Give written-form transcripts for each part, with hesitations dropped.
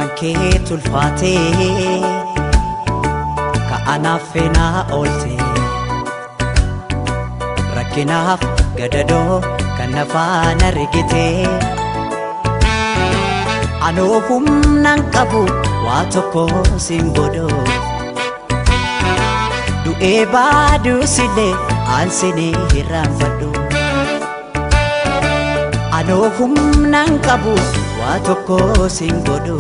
Olmaan kee tulfaatee ka'anaaf feenaa oolte rakkinaaf gadadoo kan nafaana rigite anoo humnaan qabu waa tokko siin godho du'ee baaduusillee aansinii hirraanfadhu anoo humnaan qabu waa tokko siin godhu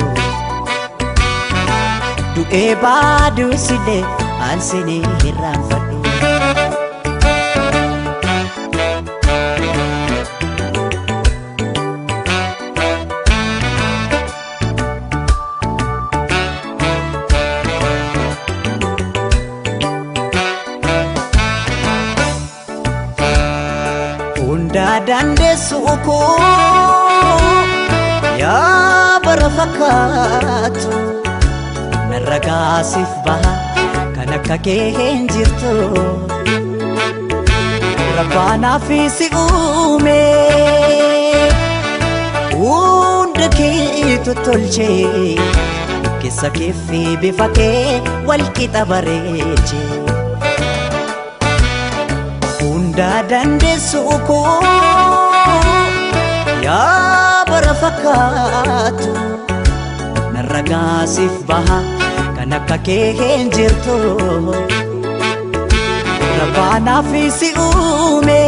du'ee baaduusillee aansinii hirraanfadhu. Hundaa dandeessu koo yaa bara fakkaatu narra gaasiif baha kan akka kee hin jirtu rabbaanaaf si uume hunda kee tottolchee keessa kee fi bifa kee wal qixa bareechee. Hundaa dandeessu koo yaa bara fakkaatu narra gaasiif baha kan akka kee hin jirtu rabbaanaaf si uume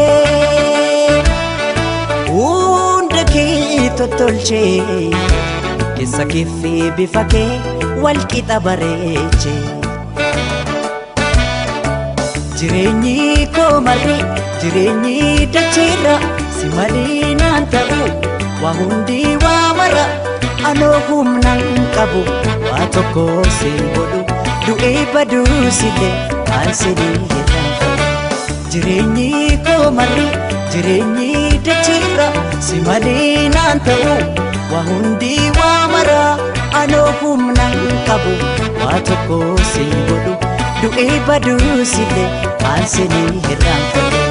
hunda kee tottolchee keessa kee fi bifa kee wal qixa bareechee. Jireenyi koo marri jireenyi dacheerra si malee naan ta'u waa hundi waa mara anoo humnaan qabu waa tokko siin godhu du'ee baduusillee aansinii hirraanfadhu. Jireenyi koo marri jireenyi dacheerra si malee naan ta'u waa hundi waa mara anoo humnaan qabu waa tokko siin godhu. Du'ee baduusillee aansinii hirraanfadhu.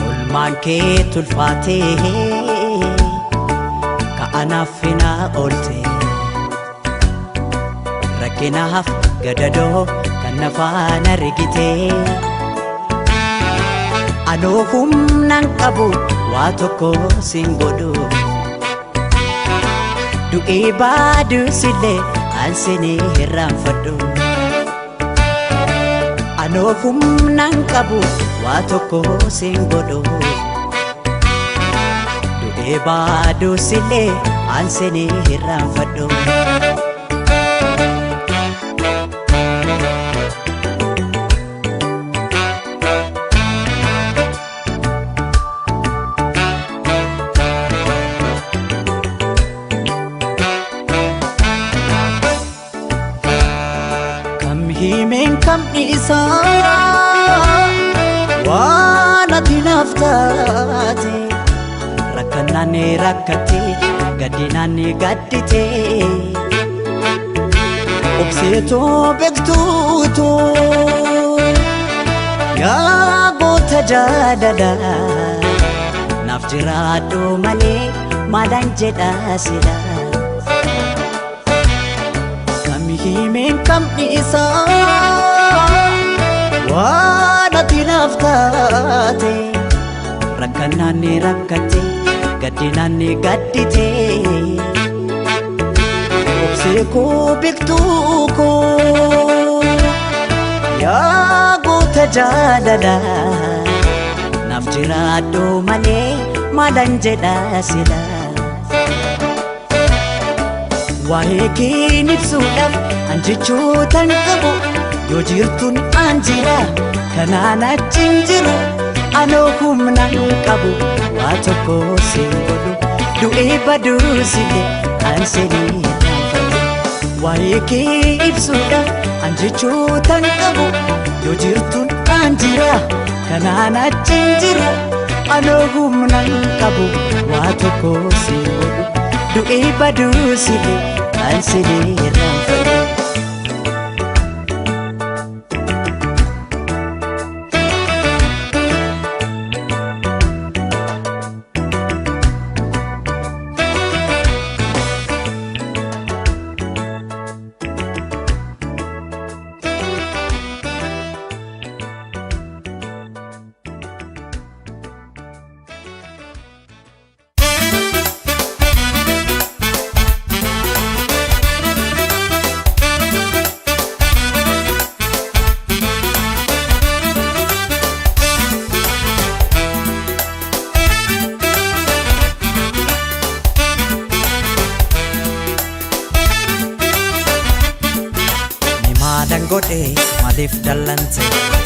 Olmaan kee tulfaatee ka'anaaf feenaa oolte rakkinaaf gadadoo kan nafaana rigite anoo humnaan qabu waa tokko siin godhu du'ee baaduusillee aansinii hirraanfadhu anoo humnaan qabu waa tokko siin godhu du'ee baaduusillee aansinii hirraanfadhu. Kam himeen kam dhiisaa waan ati naaf taate rakkannaan rakkate gaddinaan gaddite obseetoo beektuutoo yaa goota jaalala naaf jiraadhu malee maalaan jedha sila. Kam himeen kam dhiisaa waan ati naaf taate rakkannaan rakkate gaddinaan gaddite obsee koo beektuu koo yaa goota jaalala naaf jiraadhu malee maalaan jedha sila. Waa'ee kee ibsuudhaaf an jechootan qabu yoo jirtuun an jira kanaan achi hin jiru anoo humnaan qabu waa tokko siin godhu du'ee baduusillee aansinii hirraanfadhu. Waa'ee kee ibsuudhaaf an jechootan qabu yoo jirtuun an jira kanaan achi hin jiru anoo humna hin qabu waa tokko si godhu du'ee baduu silee an silee irraanfadhu. Maalan godhe maaliif dallante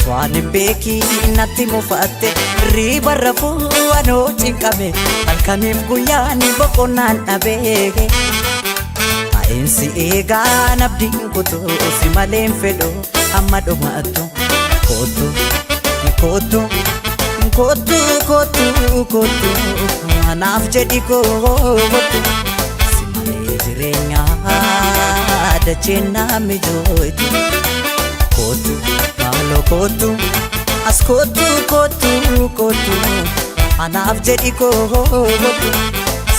waan hin beekiin natti mufatte riiba rafuu anoo cinqame halkaniif guyyaan boqonnaan dhabee taa'insi eegaan abdiin kutuu si maleen fedhu amma dhumaattu kootu kootu kootu kootu kootu anaaf jedhi kootu si malee jireenyaa dacheen naa mijooytu kootu maaloo kootu as kootu kootu kootu anaaf jedhi kootu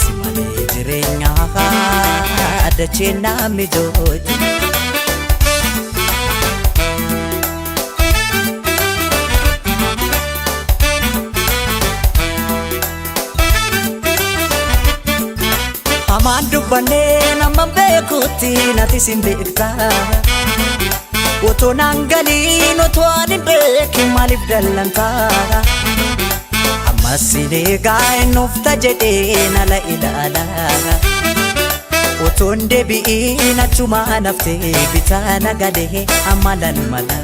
si malee jireenyaa dacheen naa mijooytu. Hamaan dubbannee nama beekutti nati sin beekta. Otoo naan galiin otoo ani hin beekin maaliif dallanta? Ammas sin eegaa hin ufta jedhee nala ilaala. Otoo hin deebi'iin achumaan haftee bitaa nagalee amma lan mala.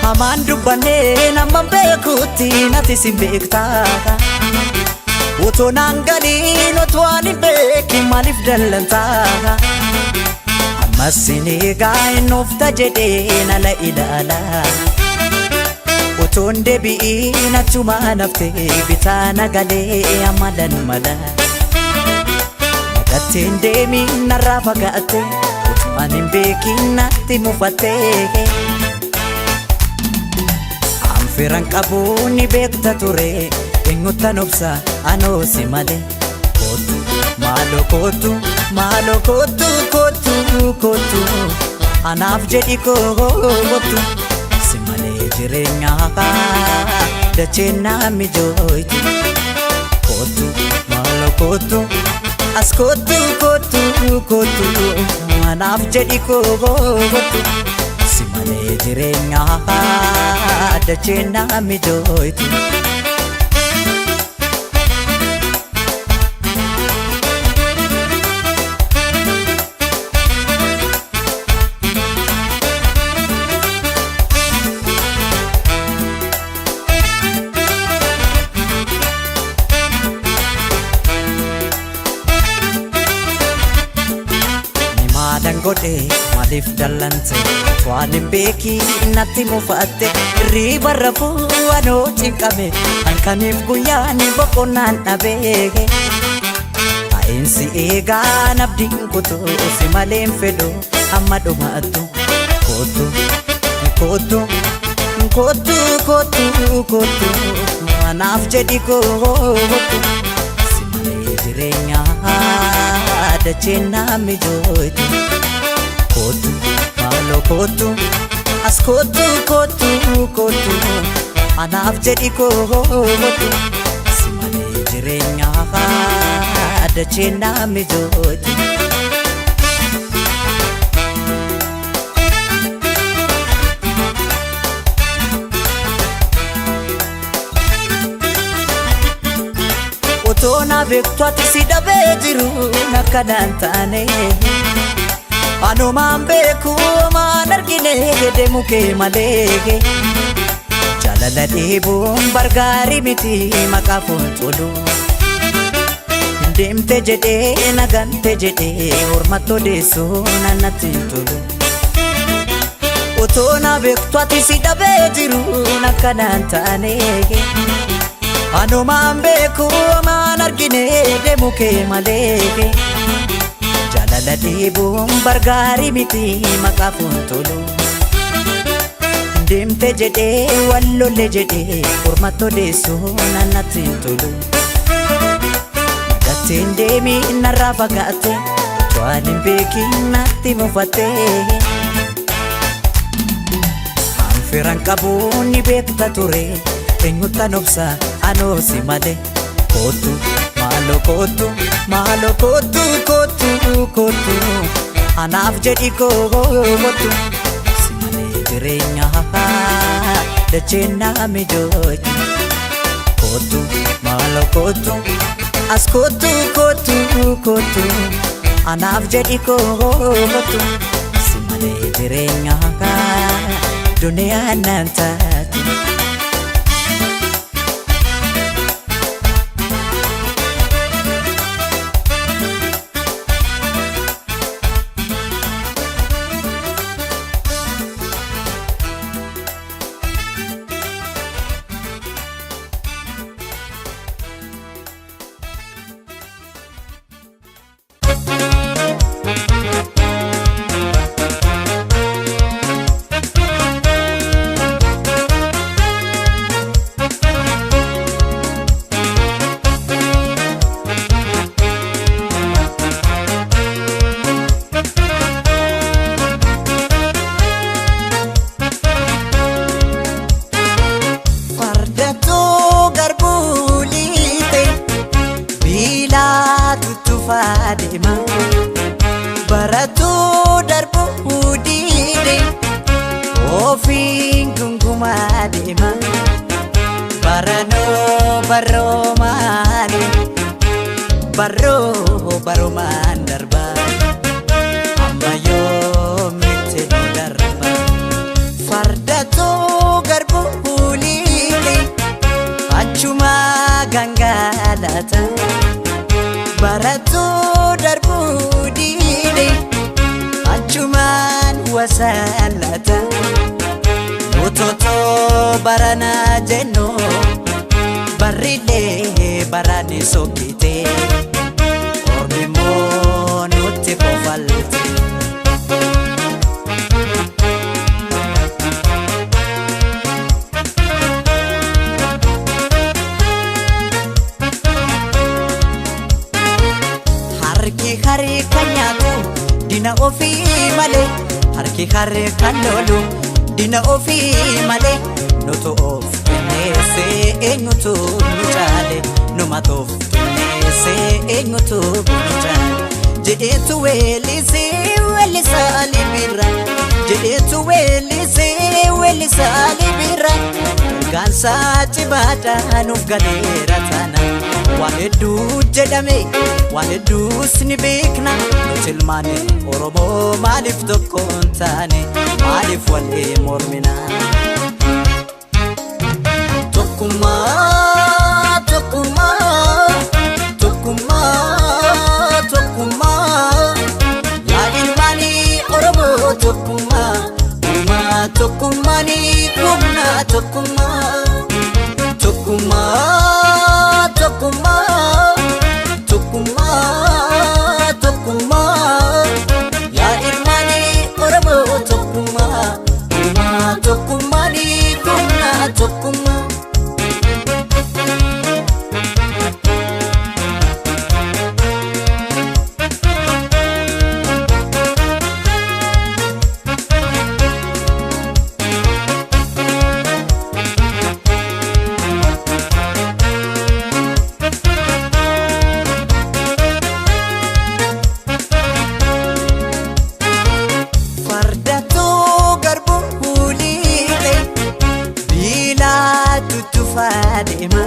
Hamaan dubbannee nama beekutti nati sin beekta. Otoo naan galiin otoo ani hin beekin maaliif dallanta? Ammas sin eegaa hin ufta jedhee nala ilaala. Otoo hin deebi'iin achumaan haftee bitaa nagalee amma lan mala. Nagatteen deemiin narraa fagaatte otoo ani hin beekin natti mufatte. Anfiran qabu ni beekta ture eenyuttan obsa anoo si malee. Kootu maaloo kootu maaloo kootu kootu kootu anaaf jedhi kootu si malee jireenyaa dacheen naa mijooytu. Kootu maaloo kootu as kootu kootu kootu anaaf jedhi kootu si malee jireenyaa dacheen naa mijooytu. Maalan godhe maaliif dallante waan hin beekiin natti mufatte riiba rafuu anoo cinqame halkaniif guyyaan boqonnaan dhabee taa'insi eegaan abdiin kutuu si maleen fedhu amma dhumaattu kootu kootu kootu kootu kootu anaaf jedhi kootu si malee jireenyaa dacheen naa mijooytu. Kootu maaloo kootu as kootu kootu kootu anaaf jedhi kootu si malee jireenyaa dacheen naa mijooytu. Otoo na beektu ati si dhabee jiru akkanaan taane anumaan beeku maan argine deemu kee malee jaalala dheebuun bargaarii miti maqaa foon tolu deemte jedhee nagante jedhee hormatto deessuu nannatti hin tolu. Otoo na beektu ati si dhabee jiru akkanaan taane. Anumaan beeku amaan argine deemu kee malee. Jaalala dhiibuun bargaarii miti maqaa fuuntolu. Deemte jedhee wal lolle jedhee mormatti odeessuun natti hin tolu. Nagatti deemi narraa fagaatte waan hin beekin natti mufatte. Anfiran qabu ni beekta ture eenyuttan obsa anoo si malee. Kootu maaloo kootu maaloo kootu kootu kootu anaaf jedhi kootu. Si malee jireenya dacheen na mijootu. Kootu maaloo kootu as kootu kootu kootu anaaf jedhi kootu. Si malee jireenya duniyaan naan taatu. Fardatoo garbuu liite biilaa tuttuufaa deema. Baratuu darbuu diide ofiin gungumaa deema. Baranoo baroomaani baroo baromaan darba. Amma yoomitti nu darba. Fardatoo garbuu liite achuma gangalata. Baratuu darbuu diide achumaan wasalata. Utotoo barana jennu barrilee barani sokkite. Ormi immoo nutti kofalte. Harki harka nyaatu dina ofii malee. Harki harka lolu dina ofii malee. Nutu of kenneessee eenyutu nu caale. Numatu of kenneessee eenyutu nu caale. Jedheetu weellisee weellisaa libira. Jedheetu weellisee weellisaa libira. Ergaansaa cimaadhaa nuuf galeera taana. Waan hedduu jedhame waan hedduus ni beekna. Nuti ilmaan Oromoo maaliif tokko hin taane maaliif walii mormina? Tokkummaa tokkummaa tokkummaa tokkummaa yaa ilmaanii Oromoo tokkummaa uumaa tokkummaanii humna tokkummaa tokkummaa tokkummaa tokkummaa tokkummaa yaa ilmaanii Oromoo tokkummaa uumaa tokkummaanii humna tokkummaa. Fardatoo garbuu liite biilaa tuttuufaa deema.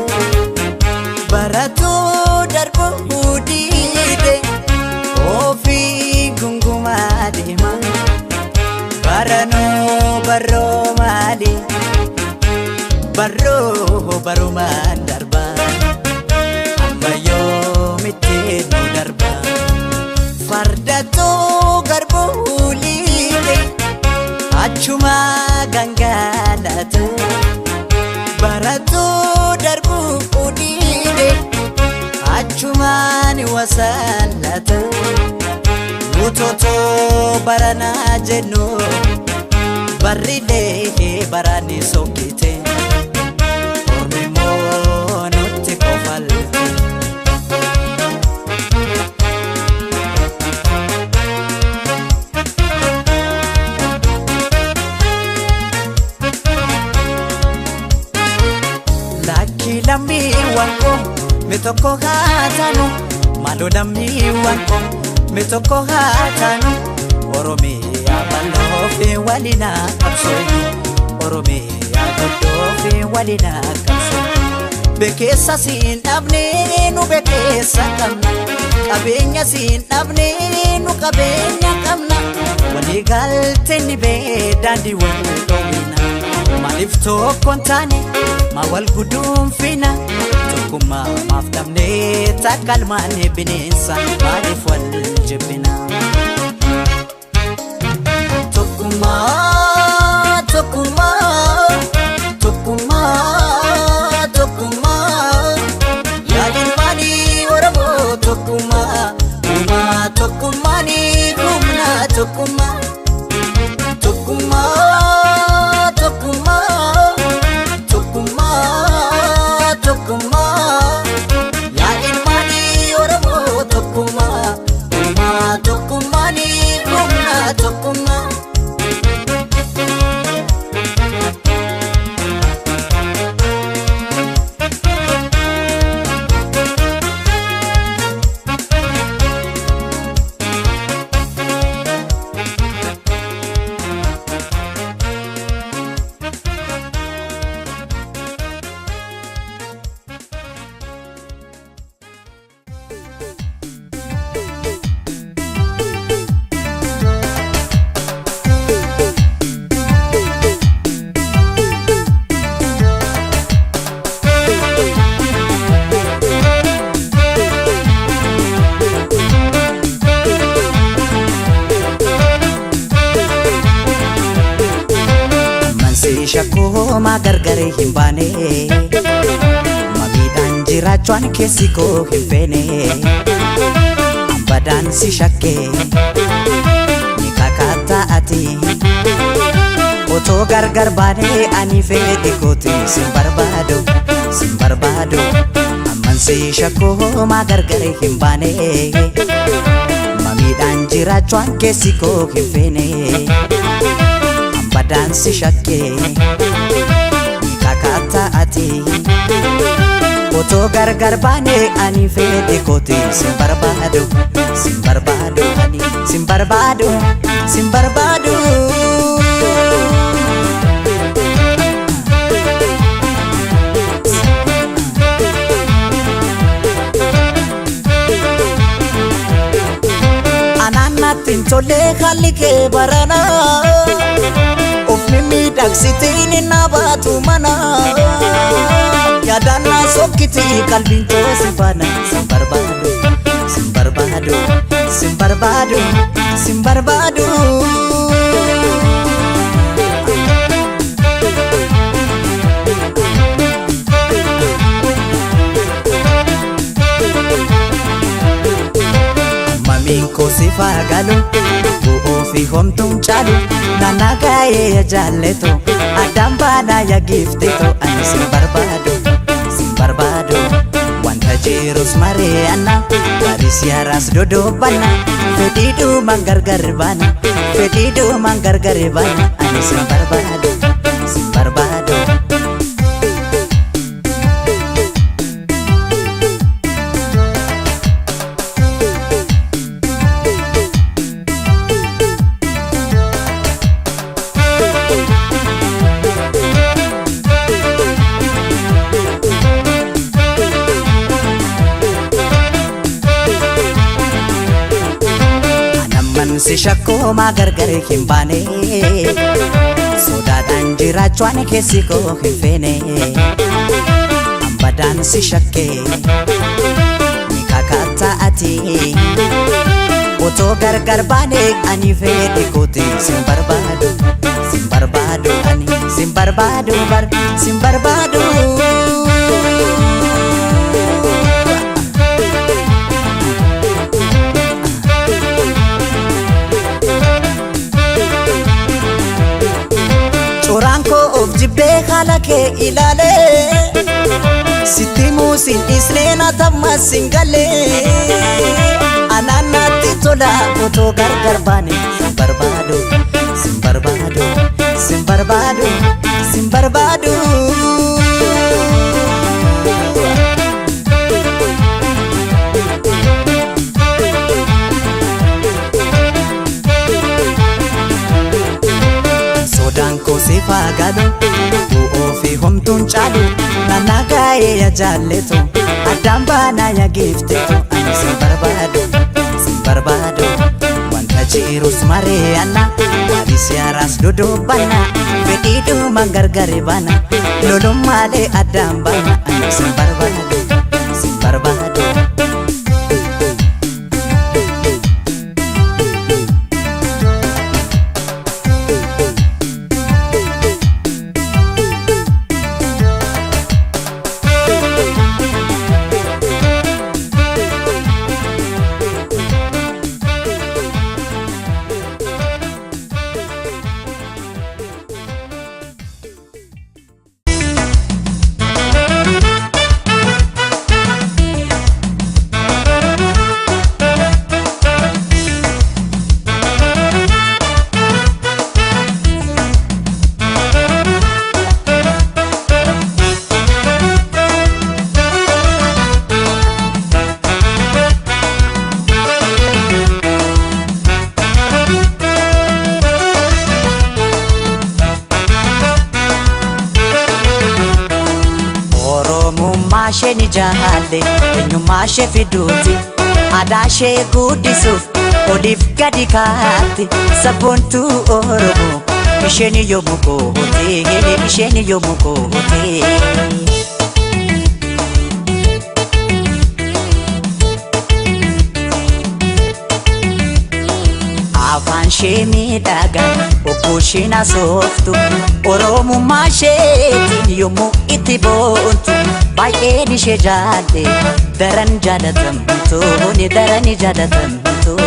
Baratuu darbuu diide ofii gungumaa deema. Baranoo baroo maali baroo barumaan darba. Amma yoomitti nu darba. Fardatoo garbuu liite Achuma gangalatu baratu darbu udide achumaan wasallatu utoto barana jennu barrilee barani sokkite ormi immoo nutti kofalte. Lakki lammiiwwan koo mi tokko haa taanu maaloo lammiiwwan koo mi tokko haa taanu Oromiyaa bal'oo fi waliin haa qabsoofnu Oromiyaa guddoo fi waliin haa qabsoofnu. Bekeessa siin dhabne nu bekeessa qabna qabeenya siin dhabne nu qabeenya qabna walii galtee ni bee daandii wal dhoowwina maaliif tokko hin taane maa wal guduunfina tokkummaa maaf dhabne takka ilmaan bineensa maaliif wal jibbina. Tokkummaa tokkummaa tokkummaa tokkummaa yaa ilmaanii Oromoo tokkummaa uumaa tokkummaanii humna tokkummaa tokkummaa tokkummaa tokkummaa tokkummaa yaa ilmaanii Oromoo tokkummaa uumaa tokkummaanii humna tokkummaa. Mansi shakkoo gargar hin baane mamiidhaan jiraachuun keessi koo hin feene ambadaan si shakkee ni kakaatta ati otoo gargar baane ani fedhi kooti sin barbaadu sin barbaadu. Amman si shakkoo gargar hin baane mamiidhaan jiraachuun keessi koo hin feene ambadaan si shakkee ni kakaatta ati otoo gargar baane ani fedhi kooti sin barbaadu sin barbaadu ani sin barbaadu sin barbaadu. Anaan natti hin tolle haalli kee barana of mimmiidhagsitiin na baatu mana yaadaan na sokkiti qalbiin koo si faana sin barbaadu sin barbaadu sin barbaadu sin barbaadu. Mamiin koo si faagalu bu'uu fi homtuun caalu naannaa gaa'ee ya jaalleto addaan baanaa ya giifteto ani sin barbaadu sin barbaadu wanta jirus mari'anna baris yaaraas dodoobanna fedhiidhumaan gargar baana fedhiidhumaan gargar baana ani sin barbaadu sin barbaadu. Anamman si shakkoo gargar hin baane sodaadhaan jiraachuun keessi koo hin feene ambadaan si shakkee ni kakaatta ati Otoo gargar baanee ani fedhe kooti sin barbaadu, sin barbaadu, ani sin barbaadu bar, sin barbaadu. Coraan koo of jibbee haala kee ilaalee, sitti muusin dhiisnee na tammas sin galee. Anaan natti tola otoo gargar baane. Sin barbaadu, sin barbaadu, sin barbaadu, sin barbaadu. Sodaan koo siif haa galu, bu'oo fi homtuun caalu. Nana gaa'ee ya jaalletu, addaan baanaa ya giiftetu. Ani sin barbaadu, sin barbaadu. Wanta jirus maree'anna, maalis yaaraas dudubbanna. Fedhiidhumaan gargari baana, lolummaalee addaan baana. Ani sin barbaadu, sin barbaadu. Oromummaa ishee ni jaalle, eenyummaa ishee fiduuti. Aadaa ishee guddisuuf oliif gadi kaatti. Sabboontuu Oromoo isheen yoomuu goote, isheen yoomuu goote. Afaan ishee miidhagaa obboo isheen asooftu, Oromummaa isheetiin yommuu itti boontu. Baay'een ishee jaalle, daran jaalatamtu, ni daran jaalatamtu.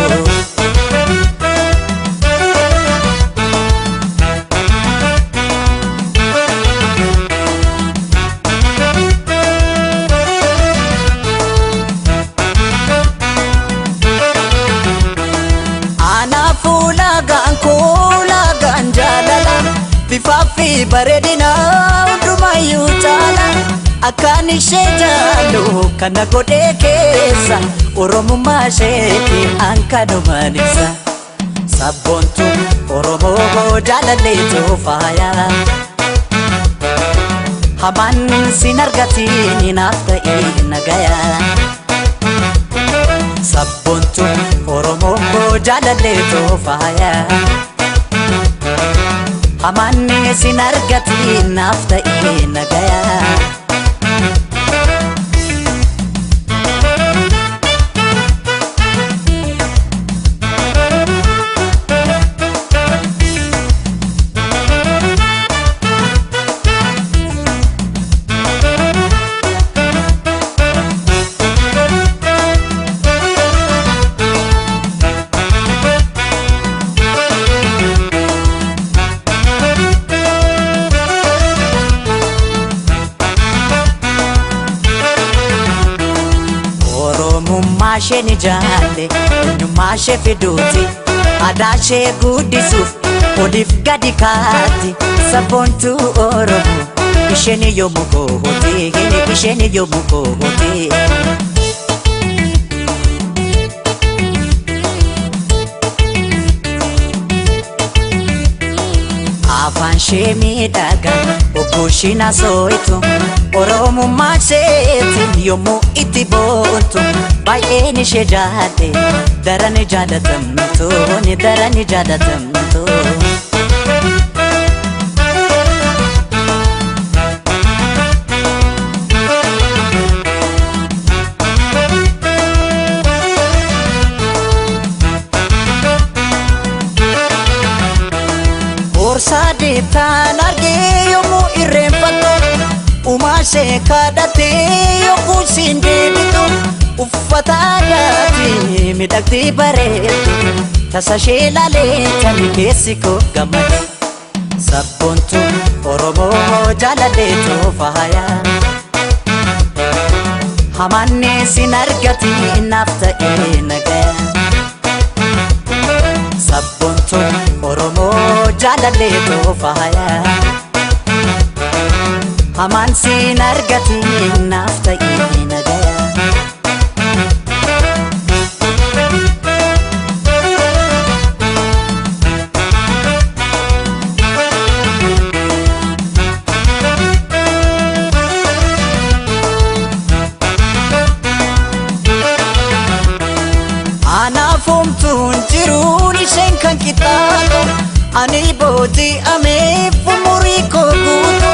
Anaafuu laagaan koo laagaan jaalala, bifaa fi bareedina hundumayyuu caala. Akkaan ishee jaallu kana godhee keessa, Oromummaa isheeti an kanumaan ibsa. Sabboontu Oromoo jaalalleetu faaya. Hamaan sin argatiin, naaf ta'ee nagaya. Sabboontu Oromoo jaalalleetu faaya. Hamaan sin argatiin, naaf ta'ee nagaya. Oromummaa ishee ni jaalle, eenyummaa ishee fiduuti. Aadaa ishee guddisuuf oliif gadi kaatti. Sabboontuu Oromoo isheen yoomuu goote, isheen yoomuu goote. Afaan ishee miidhagaa obboo isheen asooytu, Oromummaa isheetiin yommuu itti boontu. Baay'een ishee jaalle, daran jaalatamtu, ni daran jaalatamtu. ishee kadhatee yogguu isheen deebitu uffata aadaatiin miidhagdee bareeddu tasa ishee ilaalee tani keessi koo gammade. Sabboontu Oromoo jaalalleetu faaya. Hamanne sin argati naaf ta'ee nagaya. Sabboontu Oromoo jaalalleetu faaya. Hamaan sin argati naaf ta'ee nagaya. Anaaf homtuun jiruun isheen kan qixxaatu ani booji'ameef umurii koo guutu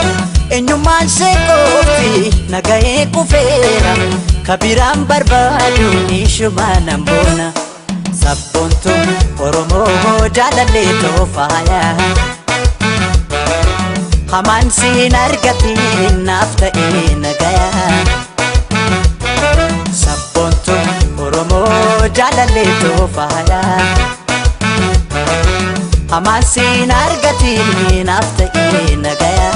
eenyummaan ishee qofti nagahee kufeera kabiraan barbaadu ishuma nan boona. Sabboontu Oromoo jaalalleetoo faaya. Hamaan siin argate naaf ta'ee nagaya. Sabboontu Oromoo jaalalleetoo faaya. Hamaan siin argate naaf ta'ee nagaya.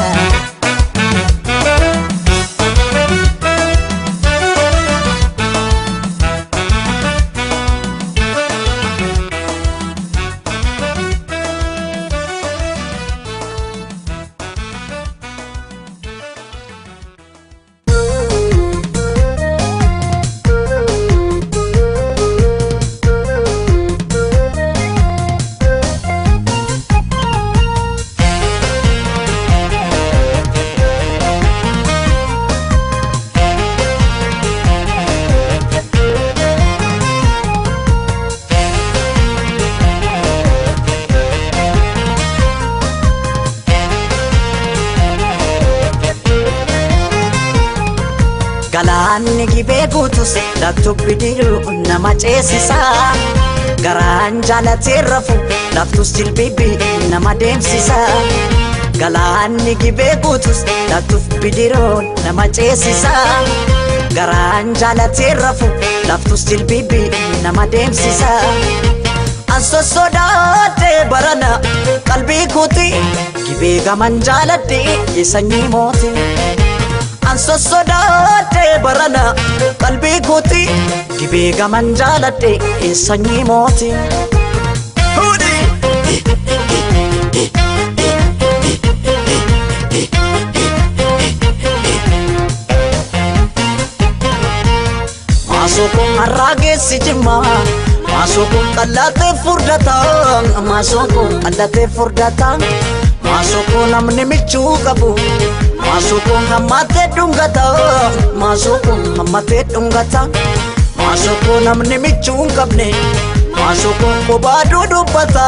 Galaanni gibee guutus laaftuu bidiruu nama ceesisa. Garaan jaalatee rafu laaftus jilbibi nama deemsisa. Galaanni gibee guutus laaftuuf bidiruu nama ceesisa. Garaan jaalatee rafu laaftus jilbibi nama deemsisa. An sossodaadhee barana qalbii kooti gibee gaman jaaladhee sanyii mooti. An sossodaadhee barana qalbii kooti gibee gaman jaaladhee sanyii mooti. Maasoo kun har'aa geessi jimmaa. Maasoo kun qallatee furdata. Maasoo kun qallatee furdata. Maasoo kun namni michuu qabu. Maasoo kun hammatee dhungata. Maasoo kun hammatee dhungata. Maasoo kun namni michuu hin qabne. Maasoo kun kophaa dudubbata.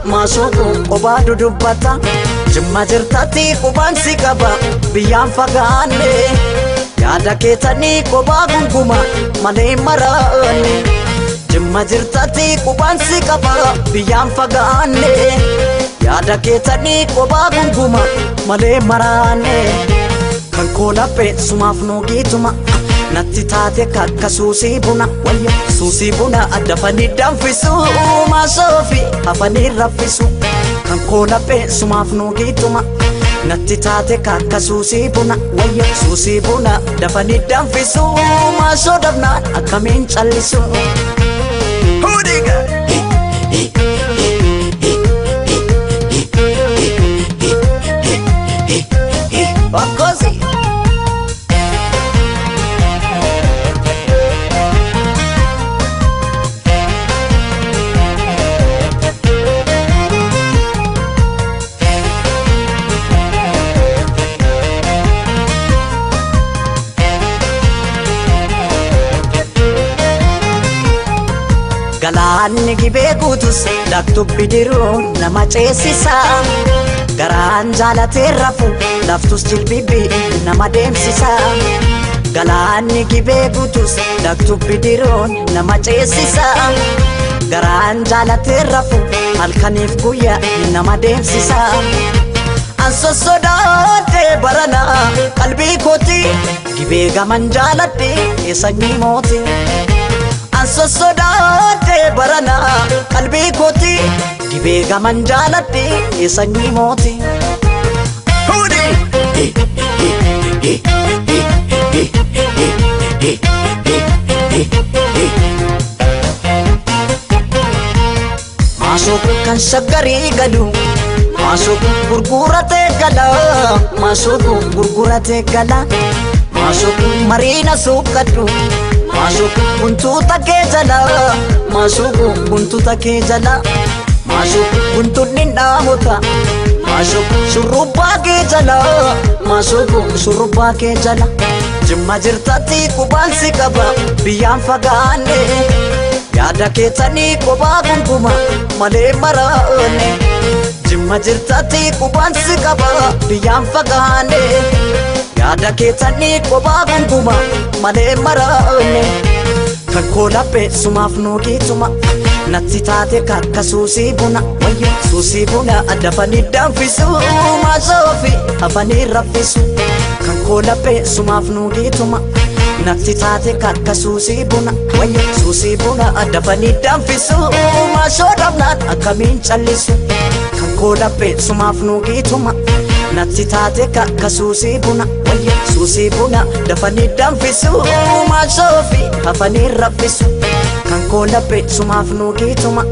Maasoo kun kophaa dudubbata. Jimma jirtatti qubaan si qaba biyyaan fagaanne. Yaada keetanii kophaa gunguma malee maraanne. Jimma jirtatti qubaan si qaba biyyaan fagaanne. Yaada keetanii kophaa gunguma malee maraanne. Kan koo laphee sumaaf nuugiituma natti taate kakka suusii buna wayya suusii buna dafanii danfisu maasoofi hafanii raffisu. Kan koo laphee sumaaf nuugiituma natti taate kakka suusii buna wayya suusii buna dafanii danfisu maasoo dafnaan akkamiin callisu. Hudiga. Bakkosi. Galaanni gibee guutus laaftuu bidiruu nama ceesisa. Garaan jaalatee rafu laaftus jilbibi nama deemsisa. Galaanni gibee guutus laaftuu bidiruu nama ceesisa. Garaan jaalatee rafu halkaniif guyyaa nama deemsisa. An sossodaadhe barana qalbii kooti gibee gaman jaaladhe sanyii mooti. An sossodaadhe barana qalbii kooti gibee gaman jaaladhe sanyii mooti. Maasooku kan shaggarii galu maasooku gurguratee gala maasooku gurguratee gala maasooku mariina suuqadhu maasooku guntuuta kee jala maasooku guntuuta kee jala maasooku guntuunni dhaamota maasooku shurrubbaa kee jala maasooku shurrubbaa kee jala jimma jirtatti qubaan si qaba biyyaan fagaanne. Yaada keessanii kophaa gunkuma malee maraane Jimma jirtatti qubaan si qaba biyyaan fagaanne Yaada keessanii kophaa gunkuma malee maraane Kan koo laphee sumaaf nuugiituma natti taate kakka suusii buna wayyo suusii buna dafanii danfisu maasoofi hafanii raffisu Kan koo laphee sumaaf nuugiituma natti taate kakka suusii buna wayyo suusii buna dafanii danfisu maashoo dhabnaan akkamiin callisu kan koo laphee sumaaf nuugiituma natti taate kakka suusii buna wayyo suusii buna dafanii danfisu maashoo fi hafanii raffisu kan koo laphee sumaaf nuugiituma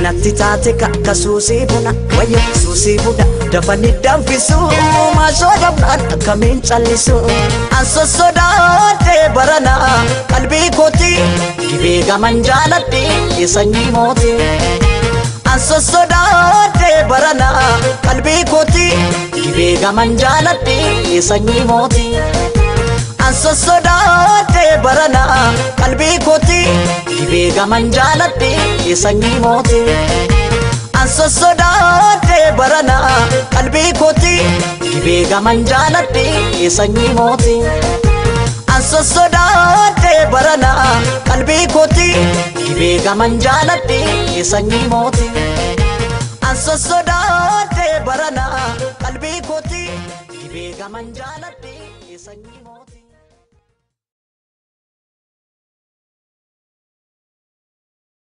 natti taate kakka suusii buna wayyo suusii buna dafanii danfisu maashoo dhabnaan akkamiin callisu An sossodaadhe barana qalbii kooti gibee gaman jaaladhe sanyii mooti. An sossodaadhe barana qalbii kooti gibee gaman jaaladhe sanyii mooti. An sossodaadhe barana qalbii kooti gibee gaman jaaladhe sanyii mooti. An sossodaadhe barana qalbii kooti gibee gaman jaaladhe sanyii mooti. An sossodaadhe barana qalbii kooti gibee gaman jaaladhe sanyii mooti. An sossodaadhe barana qalbii kooti gibee gaman jaaladhe sanyii mooti.